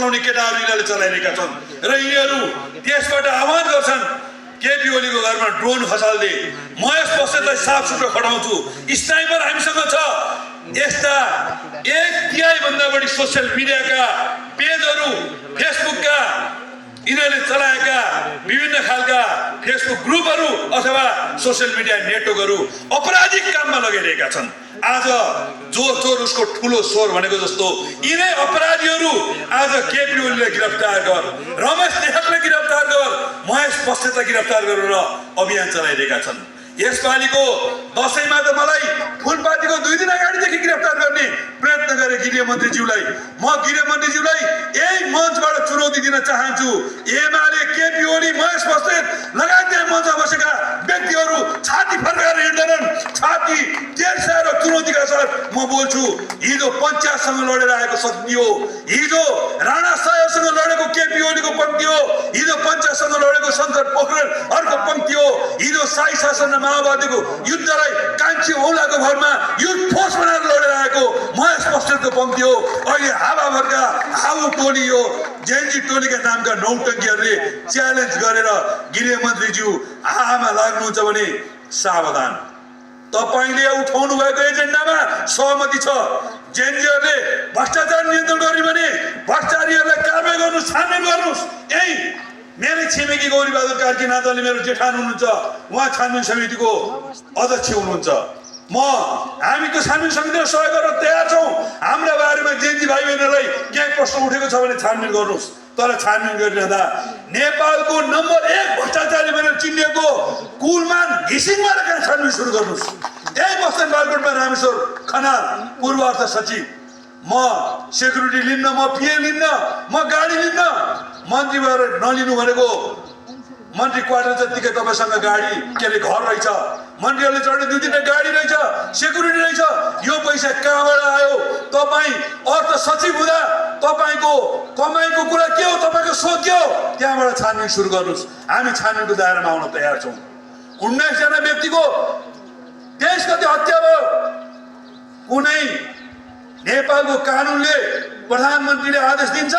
चलाउने केटाहरू यिनीहरूले चलाइरहेका छन् र यिनीहरू त्यसबाट आह्वान गर्छन् केपी ओलीको घरमा ड्रोन खसाल्दे महेश बस्नेतलाई साफ सुथरा खटाउँछु स्नाइपर हामीसँग छ यस्ता 1/3 भन्दा बढी सोसियल मिडियाका पेजहरू फेसबुकका यिनीहरूले चलाएका विभिन्न खालका फेसबुक ग्रुपहरू अथवा सोसियल मिडिया नेटवर्कहरू अपराधिक काममा लगाइरहेका छन् आज जो चोर उसको ठुलो स्वर भनेको जस्तो यिनै अपराधीहरू आज केपी ओलीलाई गिरफ्तार गर रमेश नेहरलाई गिरफ्तार गर महेश बस्नेतलाई गिरफ्तार गरेर अभियान चलाइरहेका छन् यसपालिको दशैंमा त मलाई फुलपातीको 2 दिन अगाडिदेखि गिरफ्तार गर्ने प्रयत्न गरे गृहमन्त्रीज्यूलाई म गृहमन्त्रीज्यूलाई यही मञ्चबाट चुनौती दिन चाहन्छु एमाले केपी ओली महेश बस्नेत लगायत त्यहाँ मञ्चमा बसेका व्यक्तिहरू छाती फर्काएर हिँड्दैनन् छाती तेर्साएर चुनौतीका साथ म बोल्छु हिजो पञ्चायतसँग लडेर आएको शक्ति हो हिजो राणा सायसँग लडेको केपी ओलीको पङ्क्ति हो हिजो पञ्चायतसँग लडेको शङ्कर पोखरेल अर्को पङ्क्ति हो हिजो साई शासन माओवादीको युद्धलाई कान्छी औलाको भरमा युद्ध फोर्स बनाएर लडेर आएको महेश बस्नेतको पङ्क्ति हो अहिले हावाभरका हाउ टोली हो जेएनजी टोलीका नामका नौटङ्कीहरूले च्यालेन्ज गरेर गृहमन्त्रीज्यू आमा लाग्नुहुन्छ भने सावधान तपाईले उठाउनु भएको एजेन्डामा सहमति छ जेएनजीहरूले भ्रष्टाचार नियन्त्रण गर्ने भने भ्रष्टाचारीहरूलाई कारबाही गर्नुस् छानबिन गर्नुस् यही मेरै छिमेकी गौरीबहादुर कार्की नाताले मेरो जेठान हुनुहुन्छ उहाँ छानबिन समितिको अध्यक्ष हुनुहुन्छ हामी त्यो छानबिन समितिलाई सहयोग गर्न तयार छौँ हाम्रा बारेमा जेएनजी भाइ बहिनीहरूलाई केही प्रश्न उठेको छ भने छानबिन गर्नुहोस् तर छानबिन गरिरहँदा नेपालको नम्बर 1 भ्रष्टाचारी भनेर चिनिएको कुलमान घिसिङबाट कहाँ छानबिन सुरु गर्नुहोस् यही बस्छन् बालकोटमा रामेश्वर खनाल पूर्व अर्थ सचिव म सेक्युरिटी लिन्न म पिए लिन्न म गाडी लिन्न मन्त्री भएर नलिनु भनेको मन्त्री क्वार्टर जतिकै तपाईँसँग गाडी के अरे घर रहेछ मन्त्रीहरूले चढ्ने 2-3 गाडी रहेछ सेक्युरिटी रहेछ यो पैसा कहाँबाट आयो तपाईँ अर्थ सचिव हुँदा तपाईँको कमाइको कुरा के हो तपाईँको सोच के हो त्यहाँबाट छानबिन सुरु गर्नुहोस् हामी छानबिनको दायरामा आउन तयार छौँ 19 जना व्यक्तिको 23 गते हत्या भयो कुनै नेपालको कानुनले प्रधानमन्त्रीले आदेश दिन्छ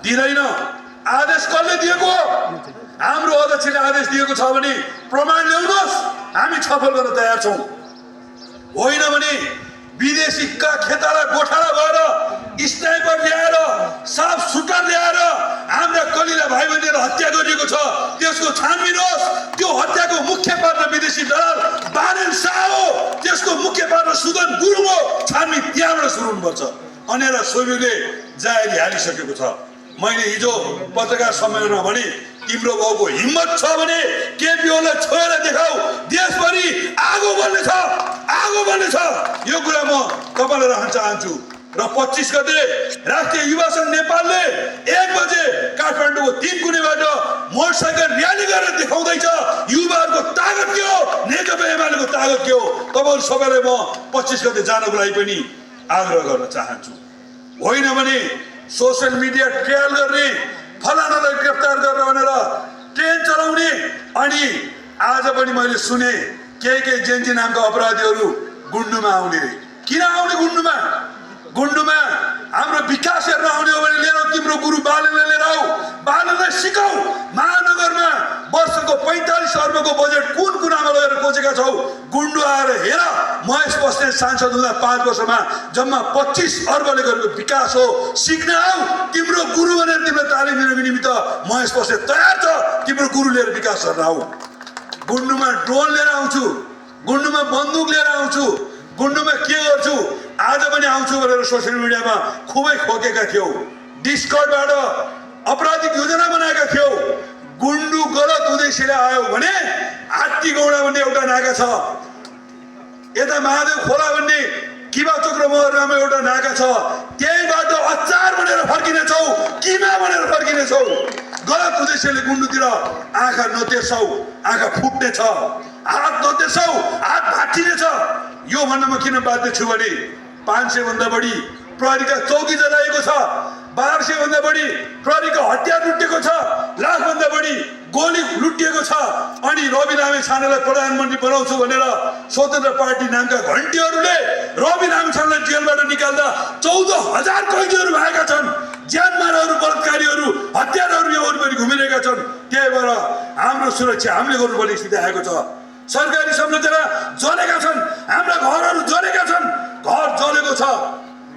दिँदैन आदेश कसले दिएको हाम्रो अध्यक्षले आदेश दिएको छ भने प्रमाण ल्याउनुहोस् हामी छलफल गर्न तयार छौँ होइन भने विदेशीका खेताला गोठाला भएर स्नाइपर ल्याएर साफ सुटर ल्याएर हाम्रा कलिला भाइ बहिनीहरू हत्या गरिएको छ त्यसको छानबिन होस् त्यो हत्याको मुख्य पात्र विदेशी दलाल बारेन शाह हो त्यसको मुख्य पात्र सुदन गुरुङ हो छानबिन त्यहाँबाट सुरु हुनुपर्छ अनेरा सोबीले जाहेरी हालिसकेको छ मैले हिजो पत्रकार सम्मेलनमा भने तिम्रो बाउको हिम्मत छ भने केपी ओलीलाई छोएर देखाऊ देशभरि आगो बल्ने छ यो कुरा म तपाईँलाई राख्न चाहन्छु र 25 गते राष्ट्रिय युवा सङ्घ नेपालले 1 बजे काठमाडौँको 3 कुनेबाट मोटरसाइकल र्याली गरेर देखाउँदैछ युवाहरूको तागत के हो नेकपा एमालेको तागत के हो तपाईँहरू सबैलाई म 25 गते जानको लागि पनि आग्रह गर्न चाहन्छु होइन भने सोसियल मिडिया ट्रायल गर्ने फलानालाई गिरफ्तार गरेर भनेर ट्रेन चलाउने अनि आज पनि मैले सुने के जेएनजी नामका अपराधीहरू गुन्डुमा आउने रे किन आउने गुन्डुमा हाम्रो विकास हेर्न आउने हो भने लिएर तिम्रो गुरु बालनलाई लिएर आऊ बालनलाई सिकाऊ महानगरमा वर्षको 45 अर्बको बजेट कुन कुरामा लगेर कोचेका छौ गुन्डु आएर हेर महेश बस्नेत सांसद हुँदा 5 वर्षमा जम्मा 25 अर्बले गरेको विकास हो सिक्न आऊ तिम्रो गुरु भनेर तिम्रो तालिम दिनको निमित्त महेश बस्नेत तयार छ तिम्रो गुरु लिएर विकास गर्न आऊ गुन्डुमा ड्रोन लिएर आउँछु गुन्डुमा बन्दुक लिएर आउँछु गुन्डुमा के गर्छु आज पनि आउँछु भनेर सोसियल मिडियामा खुबै खोकेका थियौ डिस्कर्डबाट आपराधिक योजना बनाएका थियौ गुन्डु गलत उद्देश्यले आयो भने हात्ती गौडा भन्ने एउटा नाका छ यता महादेव खोला भन्ने किमा चोक्र महरमा एउटा नाका छ त्यहीबाट अचार भनेर फर्किनेछौ किमा भनेर फर्किनेछौ गलत उद्देश्यले गुन्डुतिर आँखा नतेर्छौ आँखा फुट्ने छ हात नतेर्छौ हात भाँचिनेछ यो भन्न म किन बाध्य छु भने 500 भन्दा बढी प्रहरीका चौकी जलाएको छ 1200 भन्दा बढी प्रहरीको हतियार लुटेको छ, लाख भन्दा बढी गोली लुटिएको छ। अनि रवि लामिछानेलाई प्रधानमन्त्री बनाउँछु भनेर स्वतन्त्र पार्टी नामका घन्टीहरूले रवि लामिछानेलाई जेलबाट निकाल्दा 14,000 कैदीहरू भएका छन्। ज्यानमाराहरू, बलात्कारीहरू, हत्याराहरू यो वरिपरि घुमिरहेका छन्। त्यही भएर हाम्रो सुरक्षा हामीले गर्नुपर्ने स्थिति आएको छ। सरकारी संरचना जलेका छन्, हाम्रा घरहरू जलेका छन्, घर जलेको छ।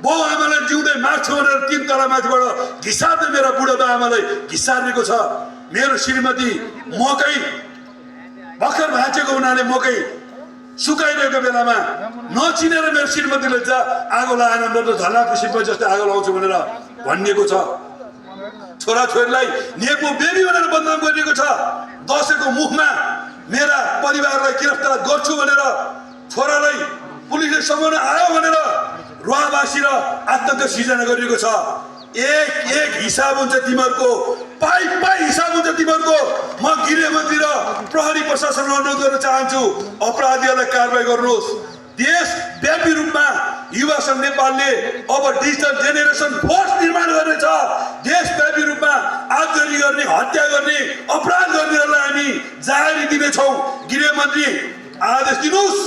बाउ आमालाई जिउँदै माग्छु भनेर 3 तला माथिबाट घिसार्दै मेरा बुढा आमालाई घिसारेको छ। मेरो श्रीमती मकै भर्खर भाँचेको हुनाले मकै सुकाइरहेको बेलामा नचिनेर मेरो श्रीमतीले आगो लगाएन र झलाको सिपमा जस्तै आगो लगाउँछु भनेर भनिएको छ। छोराछोरीलाई नेपो बेबी भनेर बदनाम गरिएको छ। दसैँको मुखमा मेरा परिवारलाई गिरफ्तार गर्छु भनेर छोरालाई पुलिसले समाउन आयो भनेर रुवाबासी र आतंक सिर्जना गरिएको छ। एक हिसाब हुन्छ तिमीहरूको, पाइ हिसाब हुन्छ तिमीहरूको। म गृहमन्त्री र प्रहरी प्रशासनलाई अनुरोध गर्न चाहन्छु, अपराधीहरूलाई कारबाही गर्नुहोस्। देशव्यापी रूपमा युवा सङ्घ नेपालले अब डिजिटल जेनेरेसन फोर्स निर्माण गर्नेछ। देशव्यापी रूपमा आगजनी गर्ने, हत्या गर्ने, अपराध गर्नेहरूलाई हामी जाहेरी दिनेछौँ। गृहमन्त्री आदेश दिनुहोस्,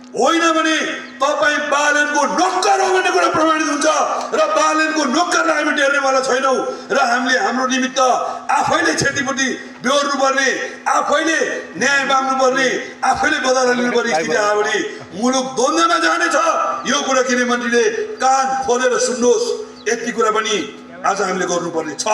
होइन भने तपाईँ बालनको नोक्कर हो भन्ने कुरा प्रमाणित हुन्छ र बालनको नोक्करलाई हामी टेर्नेवाला छैनौँ। र हामीले हाम्रो निमित्त आफैले क्षतिपूर्ति बेहोर्नुपर्ने, आफैले न्याय माग्नुपर्ने, आफैले बदला लिनुपर्ने स्थिति आयो भने मुलुक द्वन्द्वमा जानेछ। यो कुरा गृहमन्त्रीले कान खोलेर सुन्नुहोस्। यति कुरा पनि आज हामीले गर्नुपर्ने छ।